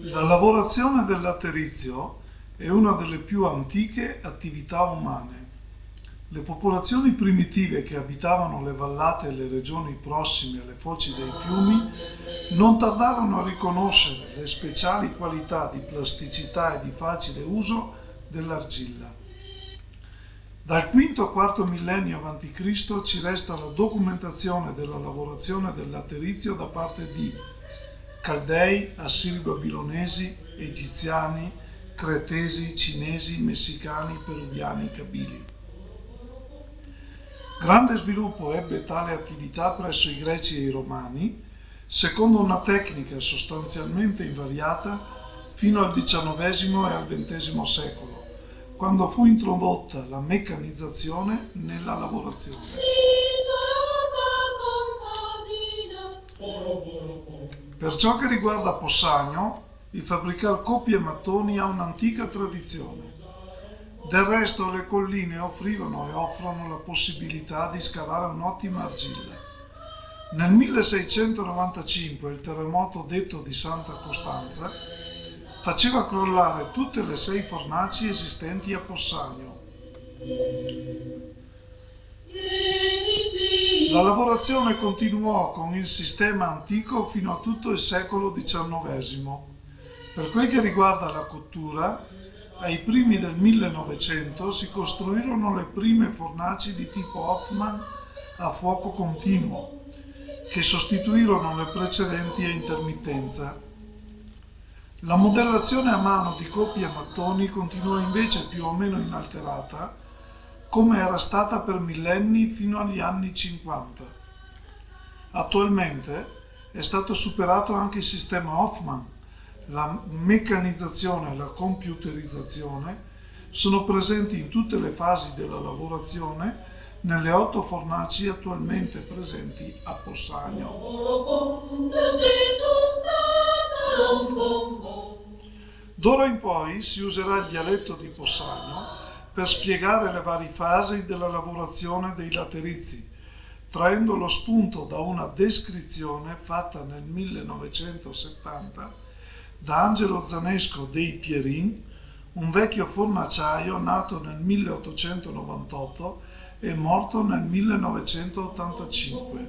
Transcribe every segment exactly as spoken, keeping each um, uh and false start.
La lavorazione del laterizio è una delle più antiche attività umane. Le popolazioni primitive che abitavano le vallate e le regioni prossime alle foci dei fiumi non tardarono a riconoscere le speciali qualità di plasticità e di facile uso dell'argilla. Dal quinto o quarto millennio avanti Cristo ci resta la documentazione della lavorazione del laterizio da parte di Caldei, Assiri-Babilonesi, Egiziani, Cretesi, Cinesi, Messicani, Peruviani, Kabili. Grande sviluppo ebbe tale attività presso i Greci e i Romani, secondo una tecnica sostanzialmente invariata fino al diciannovesimo e al ventesimo secolo, quando fu introdotta la meccanizzazione nella lavorazione. Per ciò che riguarda Possagno, il fabbricar copie e mattoni ha un'antica tradizione. Del resto, le colline offrivano e offrono la possibilità di scavare un'ottima argilla. Nel milleseicentonovantacinque il terremoto detto di Santa Costanza faceva crollare tutte le sei fornaci esistenti a Possagno. La lavorazione continuò con il sistema antico fino a tutto il secolo diciannovesimo. Per quel che riguarda la cottura, ai primi del millenovecento si costruirono le prime fornaci di tipo Hoffmann a fuoco continuo, che sostituirono le precedenti a intermittenza. La modellazione a mano di copie e mattoni continuò invece più o meno inalterata, come era stata per millenni fino agli anni cinquanta. Attualmente è stato superato anche il sistema Hoffmann, la meccanizzazione e la computerizzazione sono presenti in tutte le fasi della lavorazione nelle otto fornaci attualmente presenti a Possagno. D'ora in poi si userà il dialetto di Possagno per spiegare le varie fasi della lavorazione dei laterizi, traendo lo spunto da una descrizione fatta nel millenovecentosettanta da Angelo Zanesco dei Pierin, un vecchio fornaciaio nato nel milleottocentonovantotto e morto nel millenovecentottantacinque.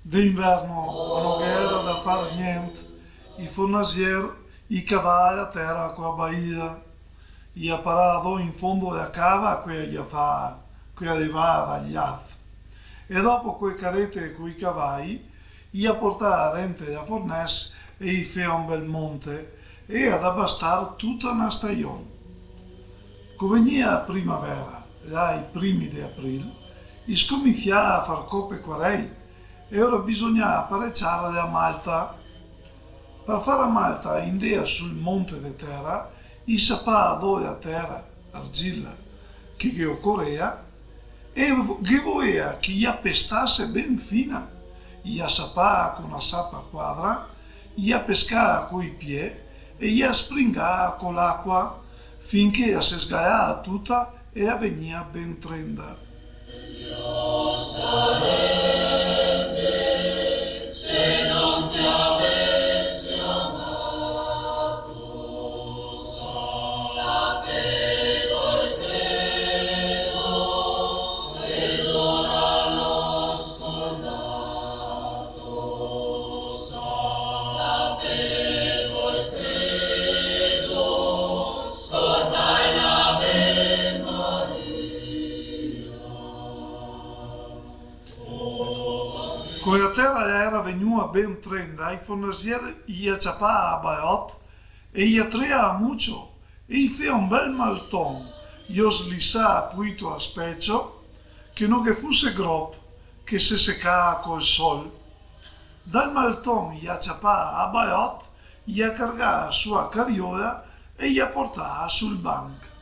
De inverno, quando ghe era da far gnent, i fornasier i cavava a tera co a baia, i a parava in fondo de a cava, quea i a fa, quea de va da Iaf. E dopo co e carete e coi cavai, i a portava rente a fornes e i fea un bel monte, e a da bastar tuta na stajon. Co vegnea a primavera, là i primi de april, i scominsiava a far cope quarei, e ora bisognava pareciar de a malta. Par far a malta i ndea sul monte de tera, i sapava do de a tera, argila, che ghe ocorea, e vo-, ghe voea che i a pestase ben fina, i a sapava co na sapa quadra, i a pescava coi pie e i a springava co l'acua, finché a se sgaiava tuta e a vegnea ben trenda. Co a tera era vegnua ben trenda, i fornasier i a ciapava a baiot e i a treava mucio, e i fea un bel malton, i o slisava puito a specio, che no ghe fuse grop, che se secava col sol. Dal malton i a ciapava a baiot, i a cargava su a cariola e i a portava sul banc.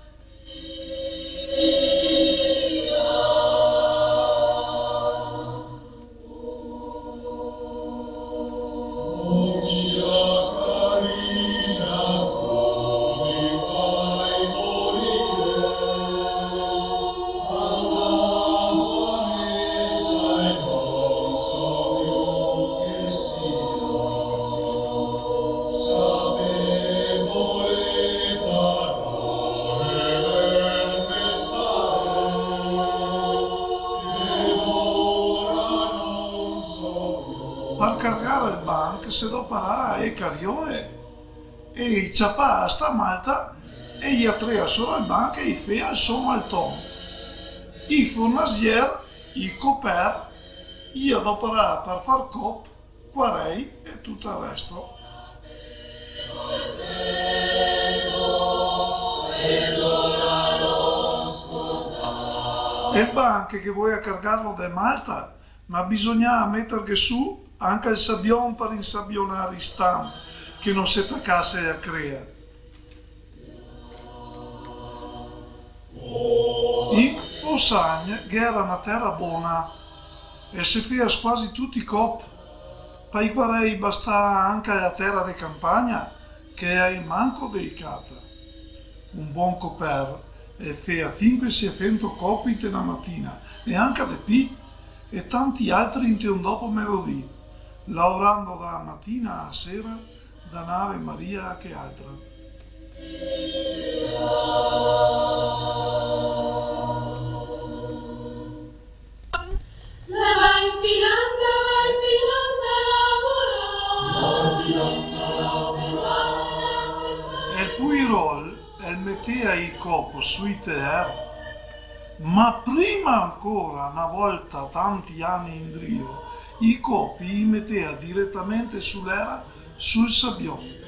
che se doparava e carioe, e i ciapava sta malta, e i a trea sora el banco e i fea el so malton. I fornasier, i coper, i a doparava par far cop, quarei e tuto el resto. E banche che voea cargarlo de malta, ma bisognava meterghe su anca el sabion par insabionar i stamp che no se tacase a crea. In Posagn gh'era na tera bona e se fea squasi tuti i cop, pa i quarei bastava anca la tera de campagna che a è manco delicata. Un bon coper el fea sinque, seisento copi inte na matina, e anca de pi, e tanti altri inte un dopo medodì, laorando da matina a sera, da na Ave Maria a che altra. E el puirol el metea i cop sui teer, ma prima ancora, na volta, tanti ani indrio, i cop i metea diretamente su l'era, sul sabion.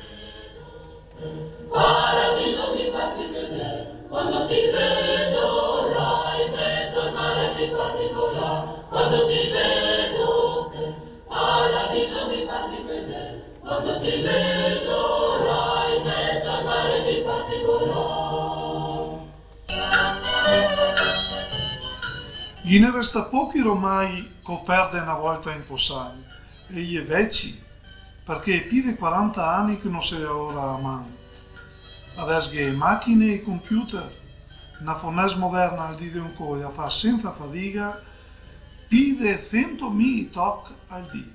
Paradiso mi par ti veder, quando ti vedo là in mezo al mare mi par ti volar, quando ti vedo te. Paradiso mi par ti veder, quando ti vedo là in mezo al mare mi par ti volar. Ghi ne resta pochi romai coper de na volta in Posagn, e i è veci, parché è pi de quaranta ani che no se laora a man. Adeso gh'è e machine e i computer, na fornese moderna al dì de oncoi a fa sensa fadiga pi de sentomila toc al dì.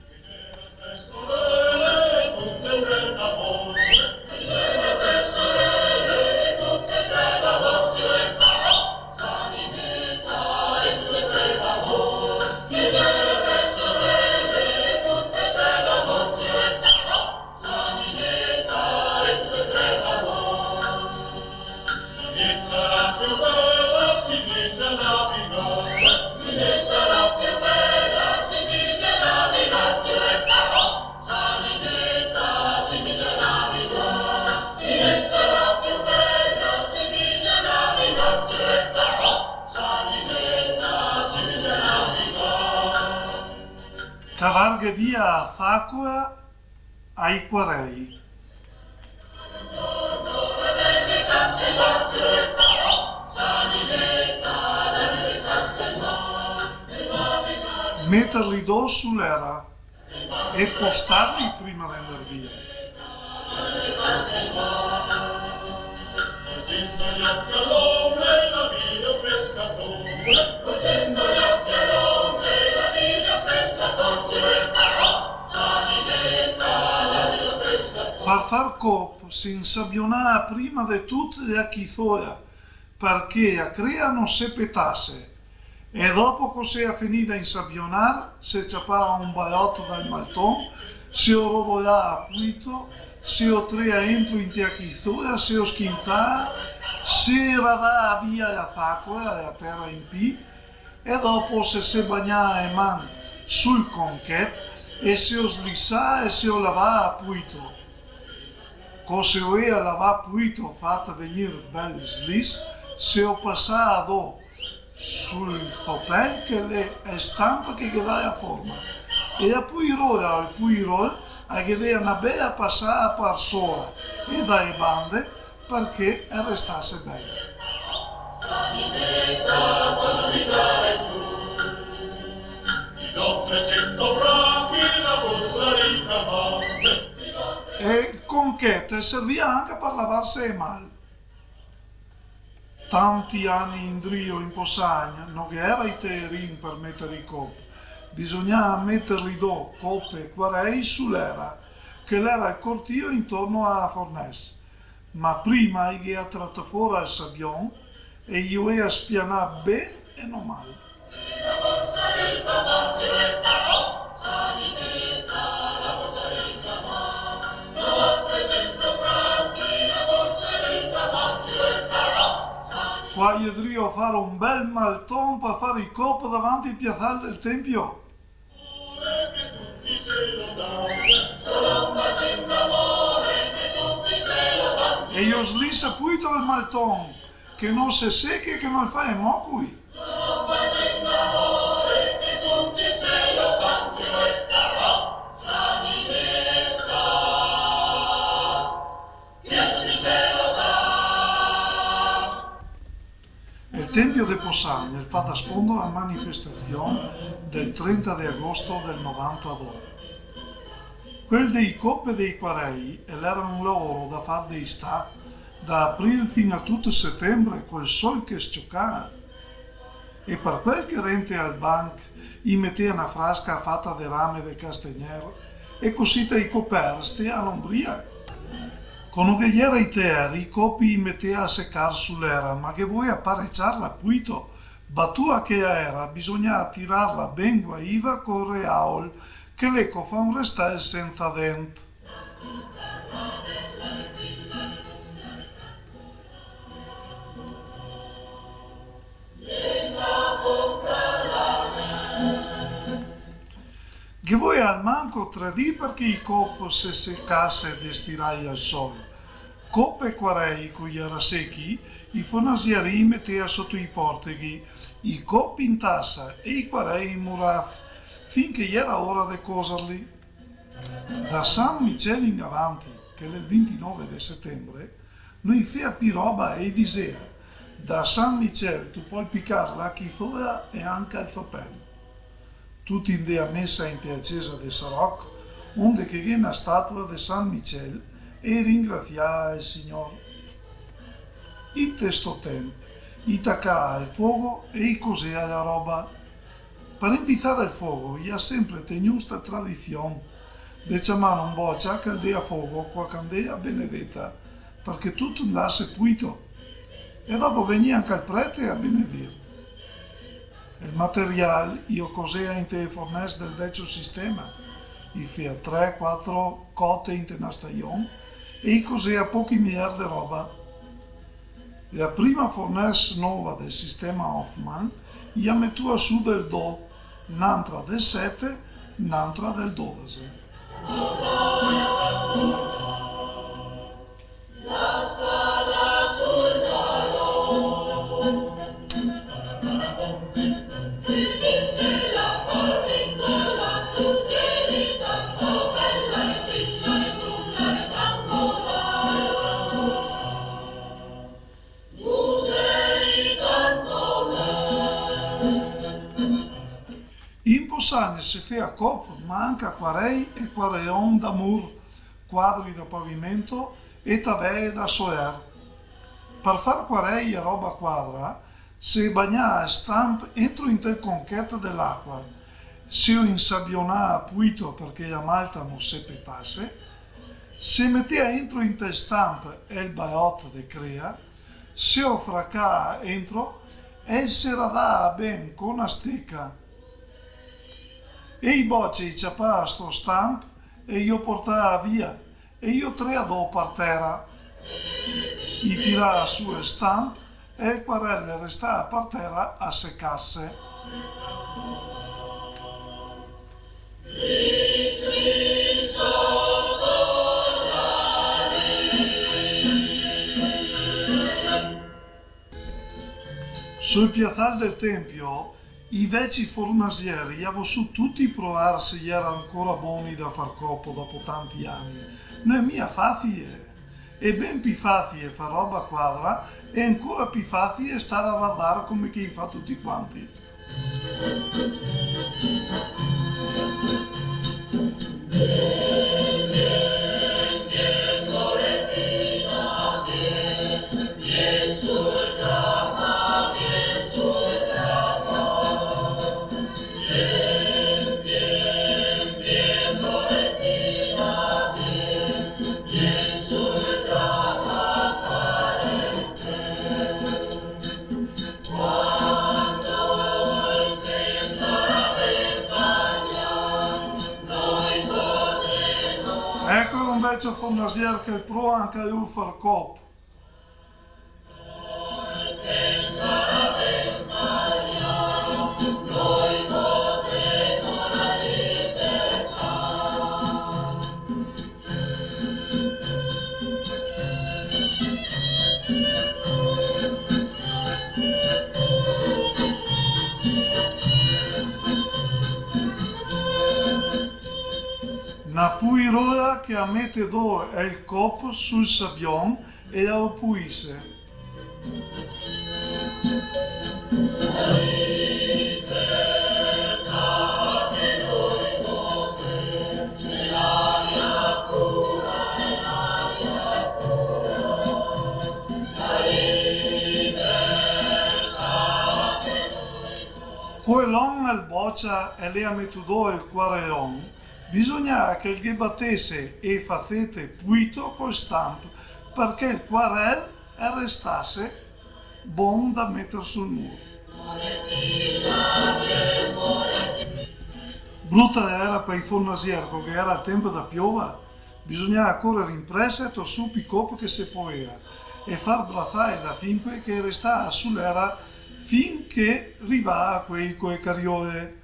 Cavarghe via a sacoa ai quarei. Meterli do su l'era e postarli prima de ndar via. Par far cop se insabionava prima de tut la chisola, parché a crea no se petase, e dopo co se a finì de insabionar, se ciapava un balot dal malton, se o rodolava puito, se o trea entro inte a chisola, se o schinzava, se radava via la sacoa, la tera in pi, e dopo se se bagnava e man sul conchet e se o slisava e se o lavava puito. Co se o ea lavà puito, fat vegnir bel slis, se o pasava do sul fopel che l'è el stamp che ghe dà la forma. E la puirola o el puirol a ghe dea na bela pasada par sora e da le bande, parché el restase bel. E el conchet el servia anca par lavarse le man. Tanti ani indrio in Posagn no ghe era i teerin par meter i cop, bisognava meterli do, cope e quarei, su l'era, che l'era el cortio intorno a la fornese. Ma prima i ghe a tratà fora el sabion e i o ea spianà ben e no mal. La borsa rica, la borsa rica, oh, Sanineta, la borsa rica. Qua i è drio a far un bel malton par far i cop davanti al piazal del Tempio. E i lo slisa puito el malton, che no se seche, che no fa mocui. El Tempio de Possagna el fa da sfondo a manifestasion del trenta de agosto del novantadó. Quel dei cop e dei quarei el era un laoro da far de istà, da april fin a tuto setembre, col sol che s-ciocava. E par quel che rente al banc, i metea na frasca fata de rame de castagner, e cusita i coper stea a l'ombria. Co no ghe iera i teri, i cop i metea a secar su l'era, ma ghe voea pareciarla puito, batua che a era, bisognea tirarla ben guaiva col reaol, che l'eco fa un restel senza dent. Ghe voea almanco tre dì parché i cop se secase de stirai al sol. Cop e quarei, co i era sechi, i fornasieri i metea soto i porteghi i cop in tasa e i quarei in muraf, fin che i era ora de coserli. Da San Miciel in avanti, che l'è el vintinove de setembre, no i fea pi roba e i disea: "Da San Miciel tu pol picar la chizola e anca el zopel." Tuti ndea a mesa inte a cesa de Saroc, onde che gh'è na statua de San Miciel, e i ringrasiea el Signor. Inte sto temp, i tacea el fogo e i cosea la roba. Par inpizar el fogo, i à senpre tegnù sta tradision de ciamar un bocia che el dea fogo co a candela benedeta, parché tuto ndase puito. E dopo vegnea anca el prete a benedir. El material i lo cosea inte e fornes del vecio sistema, i fea tre, quatro cote inte na stajon e i cosea pochi miliar de roba. La prima fornes nova del sistema Hoffman i à metua su del do, n'antra del sete, n'antra del dodese. In Possagna se fea cop, ma anca quarei e quareon da mur, quadri da pavimento e tavee da soer. Par far quarei e roba quadra, se bagnea el stamp entro inte el conchet de l'acua. Se lo insabionea puito parché la malta no se petase, se metea entro inte el stamp el baot de crea, se lo fracea entro e el se radea ben co na steca. E i boce i ciapea sto stamp e i lo portea via e i lo trea do par tera. I tirava su el stamp e el quarel el restea par tera a secarse. Sul piazal del Tempio, i veci fornasieri i à vosù tuti provar se i era ancora boni da far copo dopo tanti ani. No è mia fazie. È ben pi fazie far roba quadra, e ancora pi fazie star a vardar come che i fa tuti quanti. Eco un vecio fornasier che el proa anca lu far cop. Alora che a mete do el cop sul sabion e a o puise. Co el om el bocia e el ga metù do el cuareron, bisognava che el ghe batese e fasete puito col stamp, parché el cuarel el restase bon da meter sul mur. Bruta era par i fornasier, co che era el temp da piova, bisognava corer in presa e tor su pi cop che se podea, e far brasae da finque che restava sul era fin che rivava quei co e cariole.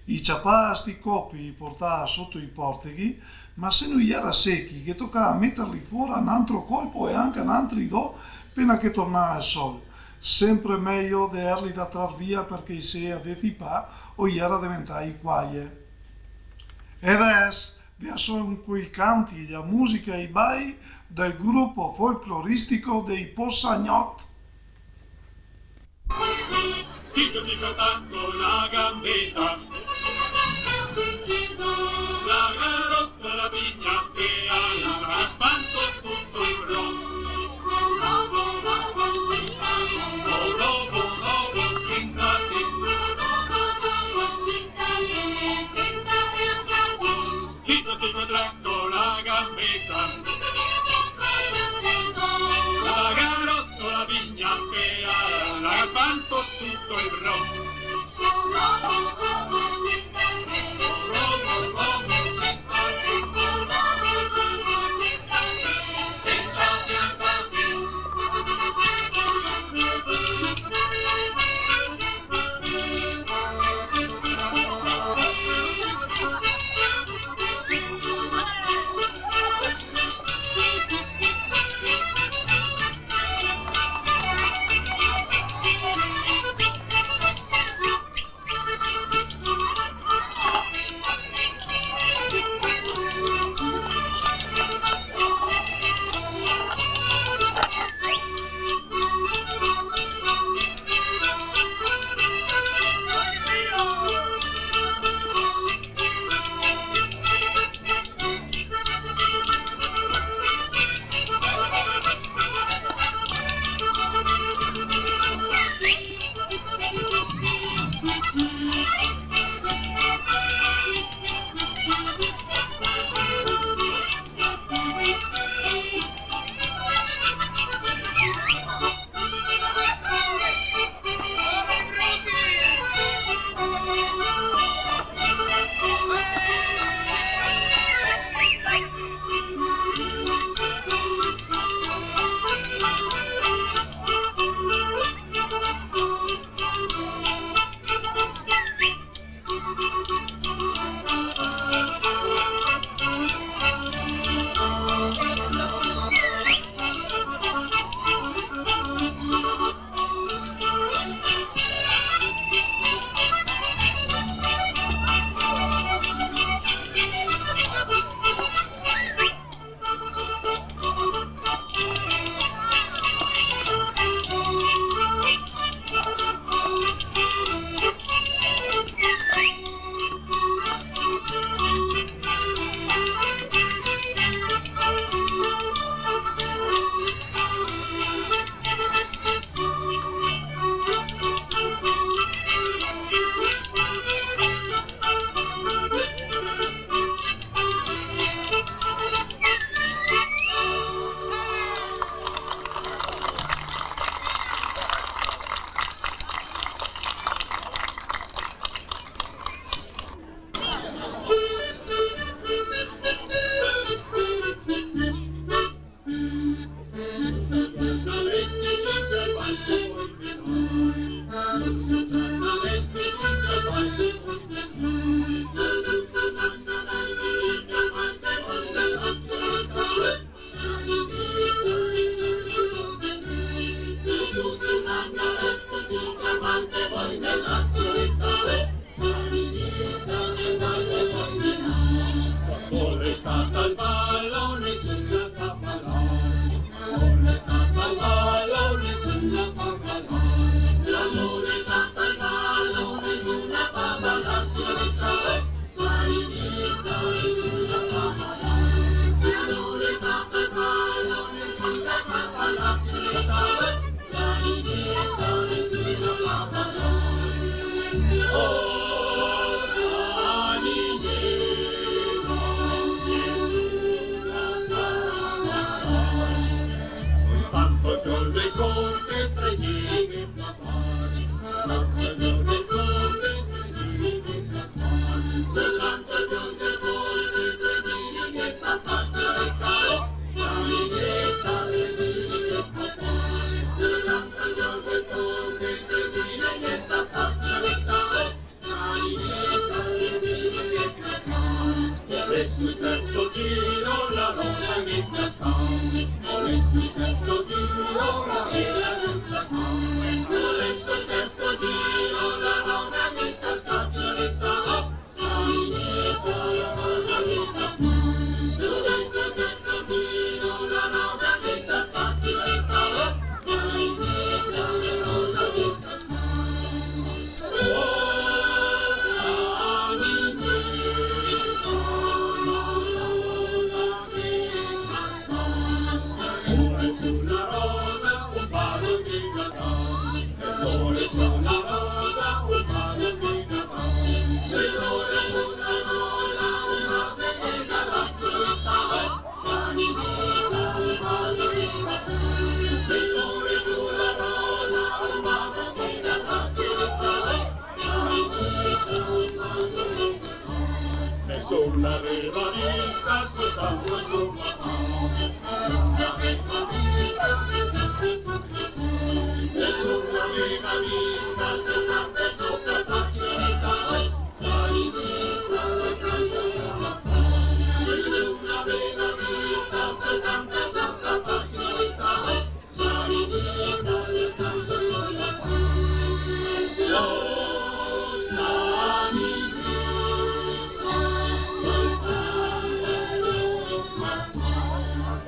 I ciapava sti copi, i portava soto i porteghi, ma se no i era sechi, ghe tocava meterli fora n'antro colpo e anca n'antri do, pena che tornava el sol. Sempre mejo de erli da trar via, parché i se adesipà o i era deventai cuaie. E adeso, ve a son coi canti, la musica e i bai del grupo folcloristico dei Possagnot. Tito, tito, taco, la gambeta. La carota, la pignata, la, la spanto tuto el bro. Tito, tito, taco, la gambeta. La carota, la pignata, la spanto tuto el bro.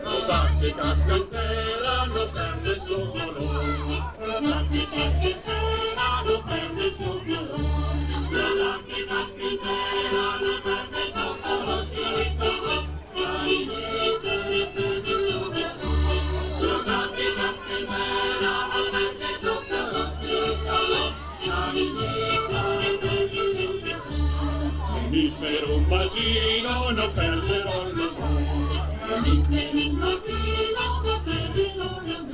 Rosa che casca in tera no perde el so color. Rosa che casca in tera no perde el so color. Rosa che casca in tera no perde el so color. Mi per un bacino no perderò l'amor. Mi per un bacino no perderò l'amor.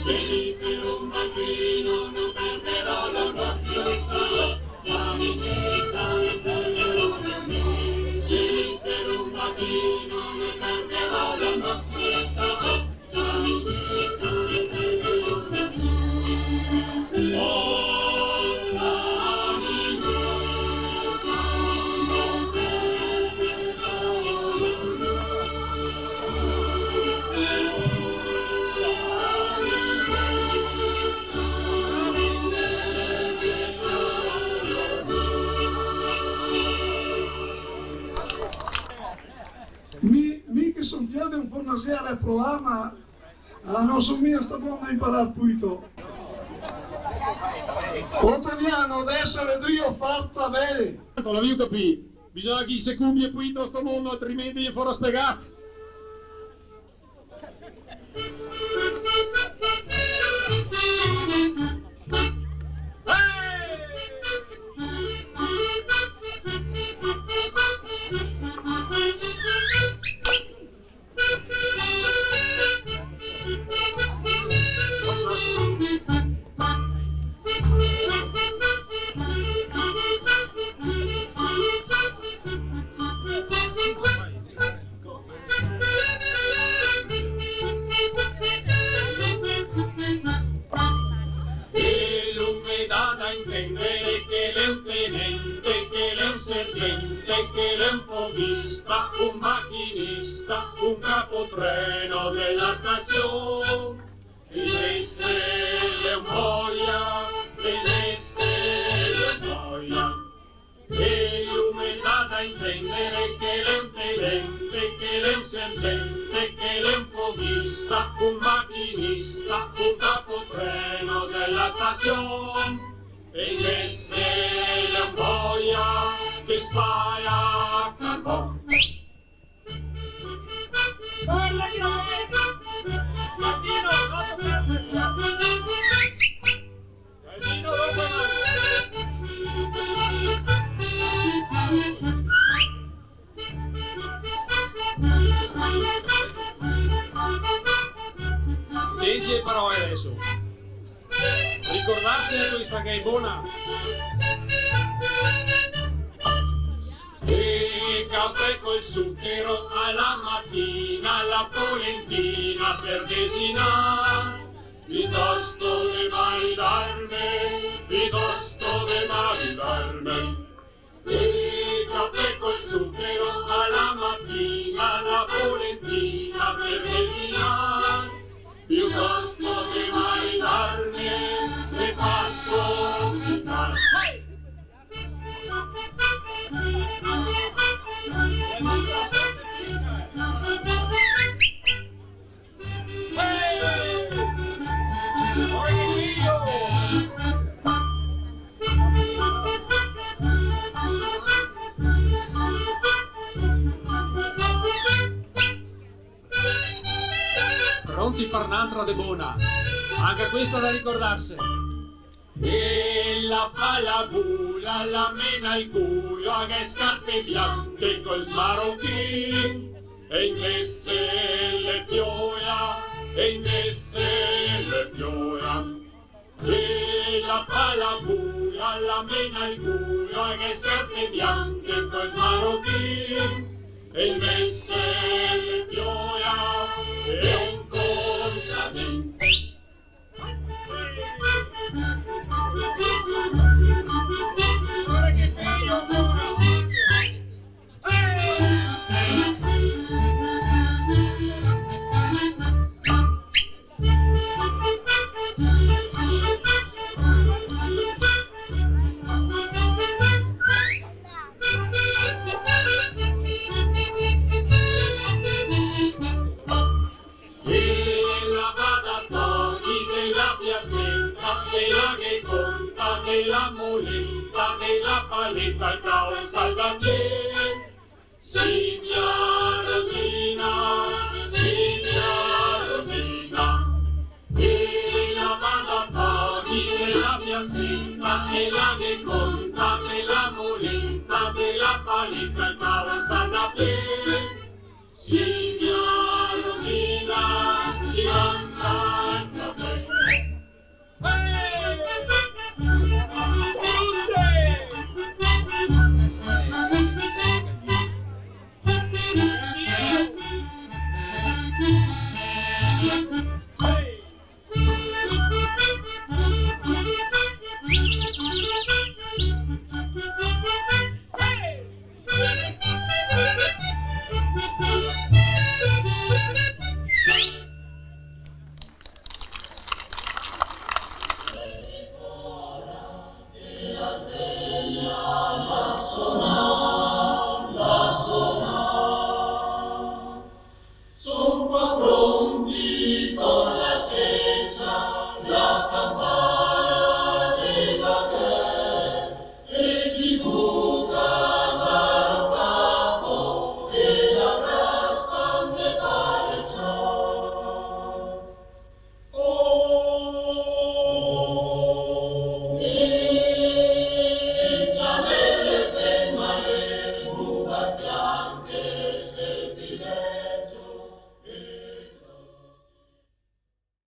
Mi per un bacino no perderò l'amor. Mi, mi che son fio de un fornasea reprobà, ah, no son mia sta bon a imparar puito. Otaviano, de esare drio farta vede. Tanto l'avìo capì, bisogna che i se cumbie puito a sto mondo, altrimenti i è fora spegà. E lu me dà da intendere che l'è un tenente, che l'è un sergente, che l'è un foghista, un machinista, un capotreno dela stasion. Invese l'è un boia, invese l'è un boia. E lu me dà da intendere che l'è un tenente, che l'è un sergente, che l'è un foghista, un machinista, un capotreno dela stasion. E invese l'è un boia che spaia carbon. Senti le parole deso. Ricordarse de questa che xe bona. E cafè col zucchero a la matina, la polentina per desinar. Piutosto de maridarme, piutosto de maridarme. E cafè col zucchero a la matina, la polentina per desinar. Piutosto de maridarme, me faso quitar. Pronti par n'antra de bona? Anca questa da ricordarse. Ela fa la bula, la mena el culo, a ga e scarpe bianche col smarochìn, e invese l'è fiola, e invese l'è fiola. Ela fa la bula, La mena el culo e le scarpe bianche, poi smarotin, e el mese de fiola e un contadin. Quela vada Toni de la piaseta, quela che conta de la muleta, de la paleta, el cavalo salta bien. Signora Rosina, signora Rosina, quela vada Toni de la piaseta, quela che conta de la muleta, de la paleta, el cavalo salta bien. Signora Rosina, si canta el cafè.